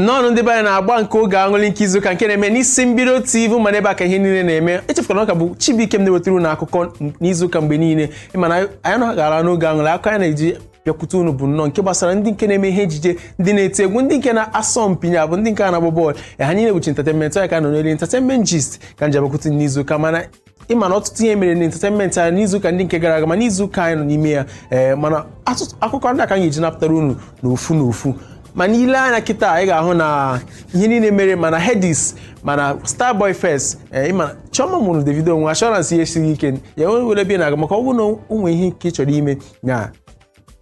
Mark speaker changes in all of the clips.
Speaker 1: Nnọọ, ndị be anyị, na-agba nke oge aṅụrị nke izuụka nke na-eme n'isi mbido TV. Mana ebe a ka ihe niile na-eme. Echefukwana, ọ ka bụ Chibuike m na-ewetara unu akụkọ n'izuụka mgbe niile. Ịma anyị gara n'oge aṅụrị, akụkọ anyị na-eji bịakwute unu bụ nnọọ nke gbasara ndị nke na-eme ihe ejije, ndị na-eti egwu, ndị nke na-asọ mpi, ya bụ ndị nke na-agba bọọlụ. Ha niile bụchi entertainment. Anyị ka nọ n'elu entertainment gist ka nji abakwute n'izuụka. Mana ịma na ọtụtụ ihe mere na entertainment anyị n'izuụka ndị nke gara aga, ma n'izuụka anyị nọ n'ime ya. Ee, mana akụkọ ndị a ka anyị ga-eji napụtara unu n'ofu n'ofu. Mana ile anya kịta, anyị ga-ahụ na ihe niile mere, mana Headies, mana Starboy First. Ee, ịma Chioma mụrụ Davido nwe assurance, ihe esighị ike ya were bịa na-aga, maka ọ bụrụ na o nwee ihe nke ị chọrọ ime ya,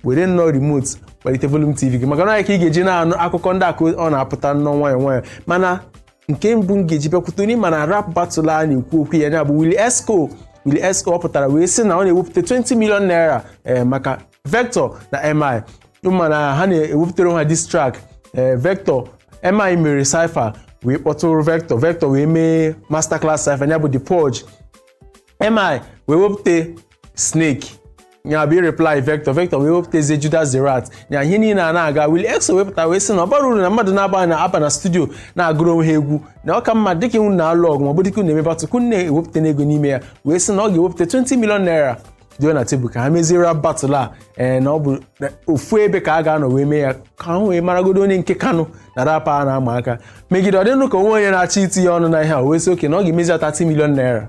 Speaker 1: were nnọọ remote kpalite volume TV gị, maka na ya ka ị ga-eji na-anụ akụkọ ndị akụ ọ na-apụta nnọọ nwayọọ nwayọọ. Mana nke mbụ m ga-eji bịakwute onye mana rap battle a na-ekwu okwu ya, ya bụ Willie Esco. Willie Esco ọ pụtara wee sị na ọ na-ewepụta 20 million naira, ee, maka Vector na MI. Mana ha na-ewepụtara ha diss track. Ee, Vector, MI mere cypher wee kpọtụrụ Vector, Vector wee mee masterclass cypher, ya bụ The Purge. MI wee wepụta Snake, ya bụ reply Vector. Vector wee wepụtazie Judas the Rat. Ya ihe niile a na-aga, Willie Exo wepụta wee sị na ọ bara uru na mmadụ na-aba na-aba na studio na-agụrụ onwe ha egwu, na ọ ka mma dịka unu na-alụ ọgụ ma ọ bụ dịka unu na-eme battle, ka unu na-ewepụta n'ego n'ime ya. Wee sị na ọ ga-ewepụta 20 million naira dị na tebụl ka ha mezie rap battle a. Ee, na ọ bụ ofu ebe ka a ga-anọ wee mee ya, ka ha wee maragodo onye nke Kano na rap a na-ama aka megide. Ọ dịnụ ka onwe onye na-achọ itinye ọnụ na ihe a, wee sị oke na ọ ga-emezi ya 30 million naira.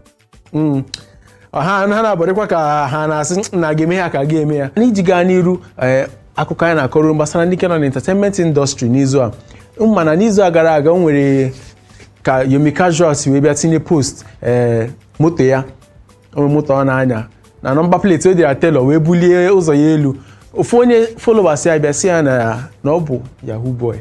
Speaker 1: Ha ha na-abọrịkwa ka ha na-asị na ga-eme ha ka ga-eme ya. N'iji gaa n'iru, ee, akụkọ anyị na-akọrọ gbasara ndị nke nọ na entertainment industry n'izu a. Mana n'izu a gara aga, o nwere ka Yomi Casual si wee bịa tinye post, ee, moto ya, onwe moto ọ na-anya na number plate o dịra tailor, wee bulie ụzọ ya elu. Ofu onye followers ya bịa sị ya na ọ bụ yahoo boy.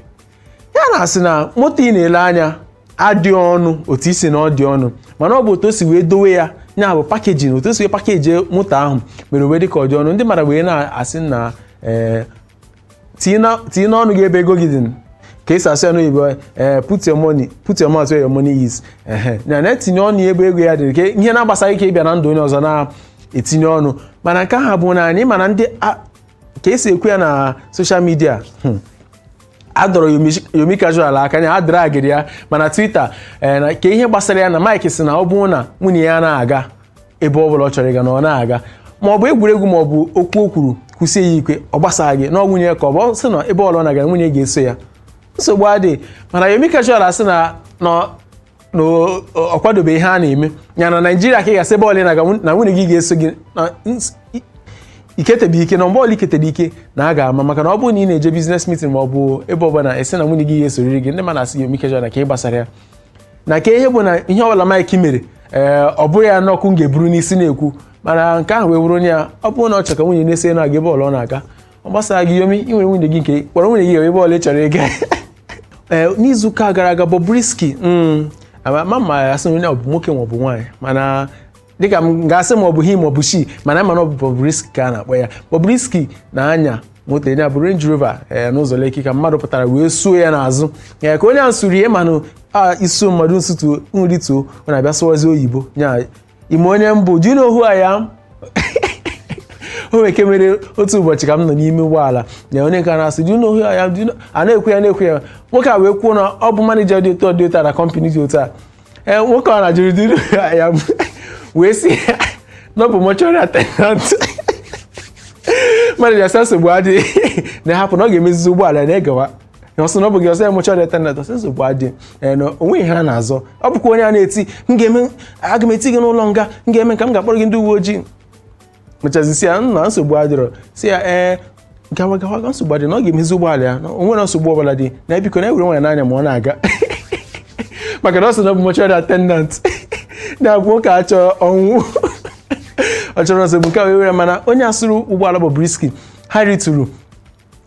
Speaker 1: Ya na-asị na moto ị na-ele anya adị ọnụ otu isi na ọ dị ọnụ, mana ọ bụ otu o si wee dowe ya, ya bụ packaging, otu o si wee package moto ahụ mere wee dị ka ọ dị ọnụ. Ndị mmadụ wee na-asị na, ee, tinye n'ọnụ gị ebe ego gị dị, ka esi asị ya n'oyibo, ee, put your money, put your mouth where your money is. Ehe, na na-etinye ọnụ ebe ego ya dị, ka ihe na-agbasaghị ike ịbịa na ndụ onye ọzọ na-etinye ọnụ. Mana nke ahụ bụ na anyị mana ndị ka esi ekwu ya na social media, a dọrọ Yomi Casual aka ya, a dragịrị ya. Mana Twitter, na ka ihe gbasara ya na Mike sị na ọ bụrụ na nwunye ya na-aga ebe ọ bụla ọ chọrọ ịga, na ọ na-aga, ma ọ bụ egwuregwu, ma ọ bụ okwu o kwuru kwụsie ya ikwe, ọ gbasaghị gị na ọ nwunye ya ka ọ bụ sị na ebe ọla ọ na-aga, nwunye ga-eso ya, nsogbu adịghị. Mana Yomi Casual asị na ọ kwadobe ihe a na-eme ya na Naijiria, ka ị ga-asị ebe ọla ị na-aga na nwunye gị ga-eso gị, na iketebe ike na mgbe ọla iketere ike na a ga-ama. Maka na ọ bụrụ na ị na-eje business meeting ma ọ bụ ebe ọbụla, esi na nwunye gị ga-esoriri gị. Ndị ma na-asị Yomi Casual na ka ị gbasara ya na ka ihe bụ na ihe ọbụla Mike mere, ee, ọ bụrụ ya n'ọkụ m ga-eburu n'isi na-ekwu. Mana nke ahụ wee bụrụ onye ya, ọ bụrụ na ọ chọrọ ka nwunye na-eso na-aga ebe ọla ọ na-aga, ọ gbasara gị. Yomi, ị nwere nwunye gị nke kpọrọ nwunye gị ebe ọla ị chọrọ ịga. Ee, n'izuụka gara aga, Bobrisky, ma ma ya sị onye ọ bụ nwoke ma ọ bụ nwaanyị, mana dịka m ga-asị ma ọ bụ he ma ọ bụ she, mana mana ọ bụ Bobrisky ka a na-akpọ ya. Bobrisky na-anya moto ya bụ Range Rover, ee, n'ụzọ Lekki, ka mmadụ pụtara wee suo ya n'azụ. Ee, ka onye ahụ suru ihe, manụ a isu mmadụ nsutu nrituo, ọ na-abịa sụwazi oyibo nya ime onye mbụ, "Do you know who I am?" O nwere ike mere otu ụbọchị ka m nọ n'ime ụgbọala na onye nke na-asị, "Do you know who I am? Do you know?" A na-ekwu ya, na-ekwu ya, nwoke a wee kwuo na ọ bụ manager dị otu a, dị otu a, na company dị otu a. Ee, nwoke a na-ajụrụ, "Do you know who I am?" wee sị ya na ọ bụ mortuary attendant. Manager sị nsogbu adịghị, na-ahapụ na ọ ga-emezizi ụgbọala na egawa. Na ọsọ na ọ bụ gị ọsọ ya mortuary attendant, ọsọ nsogbu adịghị. Ee, na onwe ihe a na-azọ, ọ bụkwa onye a na-eti, "M ga-eme, aga m eti gị n'ụlọ nga, m ga-eme ka m ga-akpọrọ gị ndị uwe ojii." Mechazi si ya nna, nsogbu adịrọ. Si ya, ee, gawa gawa, ga, nsogbu adịrọ, na ọ ga-emezi ụgbọala ya, na o nwere nsogbu ọbụla dị, na biko na ewere nwaanyị n'anya ma ọ na-aga, maka na ọ sị na ọ bụ mortuary attendant, na-abụ nwoke achọ ọnwụ, ọ chọrọ nsogbu nke a wee were. Mana onye asụrụ ụgbọala Bobrisky, ha rituru,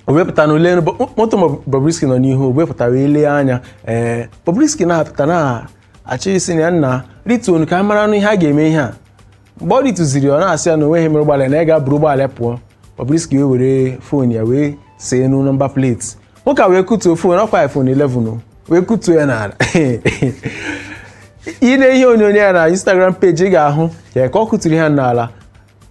Speaker 1: o wepụta na ule moto Bobrisky nọ n'ihu, o wepụta wee lee anya. Ee, Bobrisky na-apụta na-achọ isi na ya nna rituonu ka a mara nụ ihe a ga-eme ihe a. Mgbe ọ ritụziri, ọ na-asị ya na onweghị mere ụgbọala ya, na ya ga-aburu ụgbọala ya pụọ. Bobrisky wee were phone ya wee see nu number plate. Nwoke a wee kutuo phone, ọkwa iPhone 11 o, wee kutuo ya n'ala. Ile ihe onyonyo ya na Instagram page, ị ga-ahụ ya ka ọ kuturu ha n'ala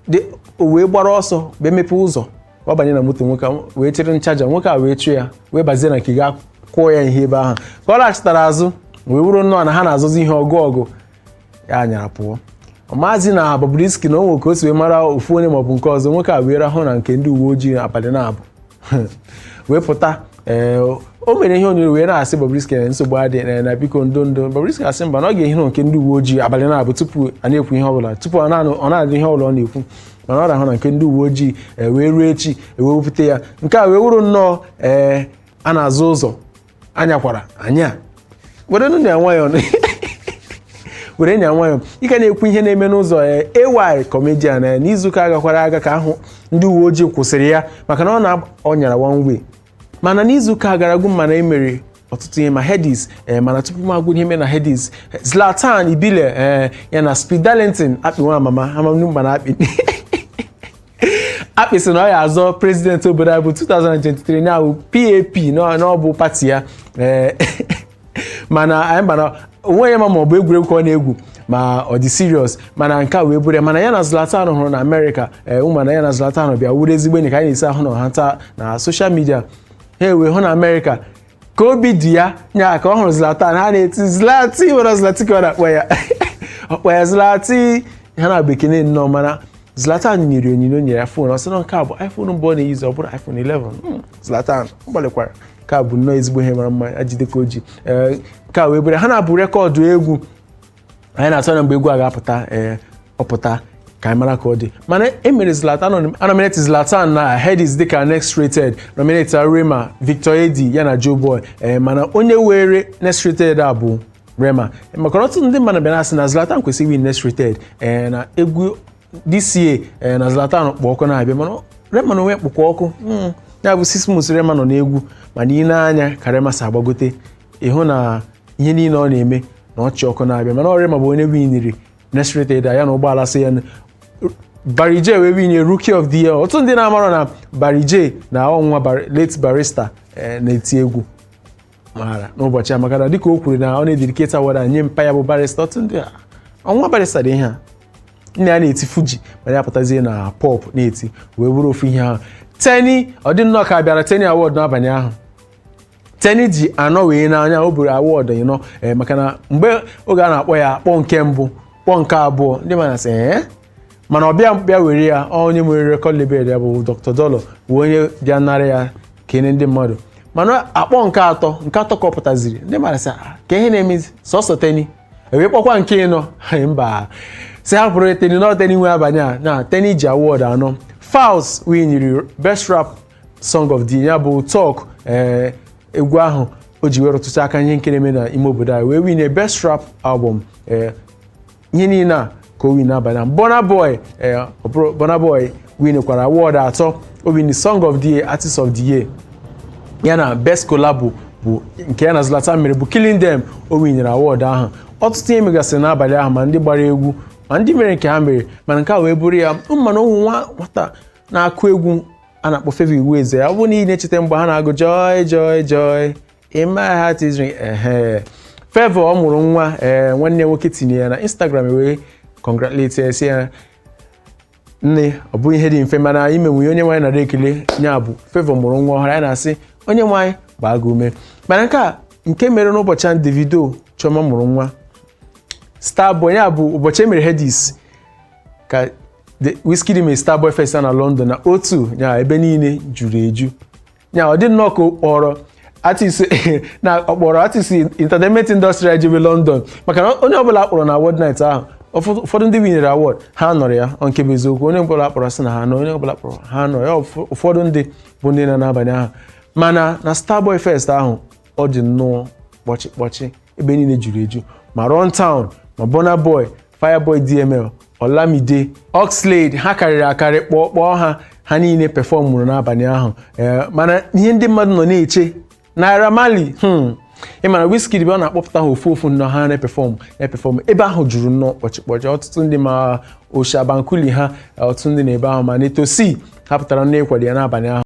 Speaker 1: dị. O wee gbara ọsọ wee mepee ụzọ ka ọ banye na moto nwoke a, wee chere nchaja. Nwoke a wee chụ ya, wee bazie na nke ga Kụọ ya ihe ebe ahụ ka ọ laghachitara azụ, wee wuru nnọọ na ha na-azụzi ihe ọgụ ọgụ ya anyara pụọ. Maazị na Bobrisky na onwe ka o si wee mara ofu onye maọbụ nke ọzọ. Nwoke a wee rahụ na nke ndị uwe ojii abalị na-abụ wee pụta. Ee, o mere ihe onyonyo wee na-asị Bobrisky na nsogbu adị na biko, ndo ndo. Bobrisky asị mba, na ọ ga-ehi nke ndị uwe ojii abalị na-abụ tupu a na-ekwu ihe ọbụla, tupu ọ na-adị ihe ọbụla ọ na-ekwu. Mana ọ rahụ na nke ndị uwe ojii wee ruo echi ewee wepụta ya. Nke a wee wuru nnọọ ee a na-azụ ụzọ anyakwara anya were nụ ya nwayọọ, were nya nwayọọ. Ị ka na-ekwu ihe na-eme n'ụzọ. AY comedian, n'izuụka agakwara aga ka ahụ ndị uwe ojii kwụsịrị ya maka na ọ na ọ nyara one way. Mana n'izuụka gara agụ, mana emere ọtụtụ ihe ma Headies. Mana tupu m agwụ ihe mere na Headies, Zlatan Ibile ya na Speed Darlington akpị nwa amama amamnu na akpị akpị sị na ọ ya azọ president obodo anyị bụ 2023 na PAP na ọ bụ party ya. Mana anyị mana onwe ya ma ọ bụ egwuregwu ka ọ na-egwu ma ọ dị serious, mana nke a wee bụrụ ya. Mana ya na Zlatan hụrụ na Amerịka. Ee, ụmụ ya na Zlatan bịa wuru ezigbo enyi ka anyị na-esi ahụ na ọha taa na social media. Ha ewee hụ na Amerịka ka obi dị ya nya ka ọ hụrụ Zlatan, ha na-eti Zlati were Zlati ka ọ na-akpọ ya, ọkpọ ya Zlati. Ha na-agba ekene nnọọ. Mana Zlatan nyere onyinye, nyere ya phone. Ọ sị na nke a bụ iPhone mbụ ọ na-eyuzu, ọ bụrụ iPhone 11. Zlatan gbalịkwara. Nke a bụ nnọọ ezigbo ihe mara mma ajide ka o ji. Ee, nke a wee bụrụ ha na-abụ record egwu anyị na-atụ anya mgbe egwu a ga-apụta. Ee, ọpụta ka anyị mara ka ọ dị. Mana e mere Zlatan, a nominate Zlatan na Headies dịka Next Rated, nominate Rema, Victor Edi ya na Joe Boy. Ee, mana onye were Next Rated a bụ Rema, maka na ọtụtụ ndị mmadụ bịara asị na Zlatan kwesịrị win Next Rated. Ee, na egwu DCA, ee, na Zlatan kpọ ọkụ na-abịa, mana Rema na onwe kpụkwa ọkụ. Ya bụ 6 months Rema nọ n'egwu, mana ị na-anya ka Rema si agbagote, ịhụ na ihe niile ọ na-eme na ọchị ọkụ na-abịa. Mana Rema bụ onye winiri Next Rated ya na ụgbọala si ya. Barry J wee winye Rookie of the Year. Ọtụtụ ndị na-amarọ na Barry J na ọnwa late Barrister na-eti egwu maara n'ụbọchị a, maka na dịka o kwuru na ọ na-ededicate award a nye mpa ya bụ Barrister. Ọtụtụ ndị ọnwa Barrister dị ihe a nna ya na-eti Fuji, mana ya pụtazie na pop na-eti wee bụrụ ofu ihe ahụ. Teni, ọ dị nnọọ ka bịara Teni Award n'abalị ahụ. Teni ji anọ wee n'anya, o buru award ịnọ, maka na mgbe oge a na-akpọ ya akpọ nke mbụ, kpọọ nke abụọ, ndị mana sị ee, mana ọ bịa bịa were ya. Onye nwere record label ya bụ Dr. Dolo bụ onye bịa nara ya kene ndị mmadụ. Mana akpọ nke atọ, nke atọ ka ọ pụtaziri, ndị mmadụ sị ka ihe na-emezi sọsọ Teni. Ewee kpọkwa nke ịnọ, mba, si hapụrụ Teni na Teni nwe abalị a na Teni ji award anọ. Falz winyiri Best Rap Song of the Year, ya bụ Talk. Ee, egwu ahụ o ji were ọtụtụ aka ihe nke na-eme na ime obodo anyị wee winye Best Rap Album. Ee, ihe niile a ka o win n'abalị a. Burna Boy, ee, Burna Boy winyekwara award atọ. O win Song of the Year, Artist of the Year ya na Best Collabo bụ nke ya na Zlatan mere bụ Killing Them. O winyere award ahụ. Ọtụtụ ihe megasịrị n'abalị ahụ, ma ndị gbara egwu ma ndị mere nke ha mere. Mana nke a wee bụrụ ya. Mana ụmụ nwa nwata na-akụ egwu a na-akpọ Favour Iwueze, ọ bụrụ na ị na-echeta mgbe ha na-agụ "Joy, joy, joy in my heart is ringing". Ehe, Favour ọ mụrụ nwa. Ee, nwanne nwoke tinye ya na Instagram wee congratulate ya, sị ya nne, ọ bụghị ihe dị mfe, mana ime nwunye onye nwaanyị nara ekele. Ya bụ Favour mụrụ nwa ọhụrụ, anyị na-asị onye nwaanyị gbaa gị ume. Mana nke a nke mere n'ụbọchị ahụ Davido Chioma mụrụ nwa, Starboy, ya bụ ụbọchị e mere Headies ka Wizkid mere Starboy Fest na London na otu ya, ebe niile juru eju. Ya ọ dị nnọọ ka kpọrọ artist na ọkpọrọ artist entertainment industry ejebe London, maka na onye ọbụla akpọrọ na award night ahụ, ụfọdụ ndị winyere award ha nọrọ ya. Ọ nke bụ eziokwu, onye ọbụla akpọrọ sị na ha nọ, onye ọbụla kpọrọ ha nọ ya. Ụfọdụ ndị bụ ndị nọ n'abalị ahụ. Mana na Starboy Fest ahụ, ọ dị nnọọ kpọchi kpọchi, ebe niile juru eju, ma Runtown, ma Burna Boy, Fireboy DML, Olamide, Oxlade, ha karịrị akarị. Kpọọ kpọọ ha, ha niile pefọmụrụ n'abalị ahụ. Mana ihe ndị mmadụ nọ na-eche Naira Marley, ị mara Wizkid bụ ọ na-akpọpụta ha ofu ofu nnọọ, ha na-epefọm na-epefọm, ebe ahụ juru nnọọ kpọchi kpọchi. Ọtụtụ ndị ma Oshabankuli ha, ọtụtụ ndị na-ebe ahụ, ma Naeto C ha pụtara nne ịkwado ya n'abalị ahụ.